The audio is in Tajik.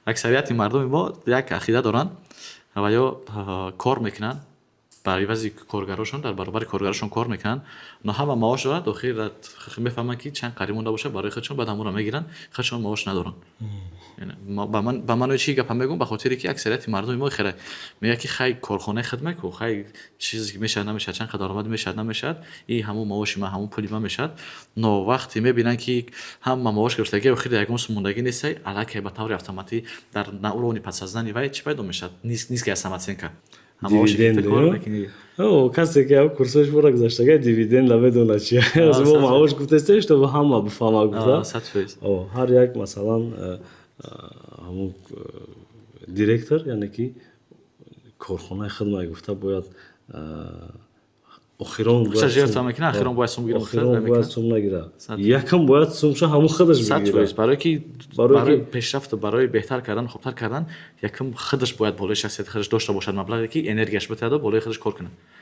Аксарияти мардуми мо як ақида доранд ва ё кор мекунанд бар ивази коргарошон, дар баробари коргарошон кор мекунанд, но ҳама маош дорад, охир мефаҳманд, ки чанд қариб монда бошад барои худшон, баъд ҳамонро мегиранд, худшон маош надоранд. Ба маънои чӣ гапа мегӯм? Ба хотире ки аксарияти мардуми мо хеле мегӯяд, ки хай, корхонаи худ меку, хай, чизе мешавад, намешавад, чанд қадар даромад мешавад, намешавад, и ҳамун маоши ман, ҳамун пули ман мешавад. Но вақте мебинанд, ки ҳама маош гирифтагӣ, охир ягон сум мондагӣ нестай, аллакай ба таври автоматӣ дар на уровни подсознания вай чӣ пайдо мешавад? Низкая самооценка. Касе ки курсош бора гузаштага, дивиденд намедонад чи. Мо маош гуфтастем, чтобы ҳама бифаҳма гуфта. Ҳар як, масалан, ҳамун директор, яъне ки корхонаи худмай гуфта, бояд охирон бояд сум нагира, якам бояд сумша ҳамун худаш бигира. Барое ки барои пешрафту барои беҳтар кардан, хубтар кардан, якам худаш бояд болои шахсияти худаш дошта бошад маблағе, ки энергияш битаҳаду болои худаш кор кунад.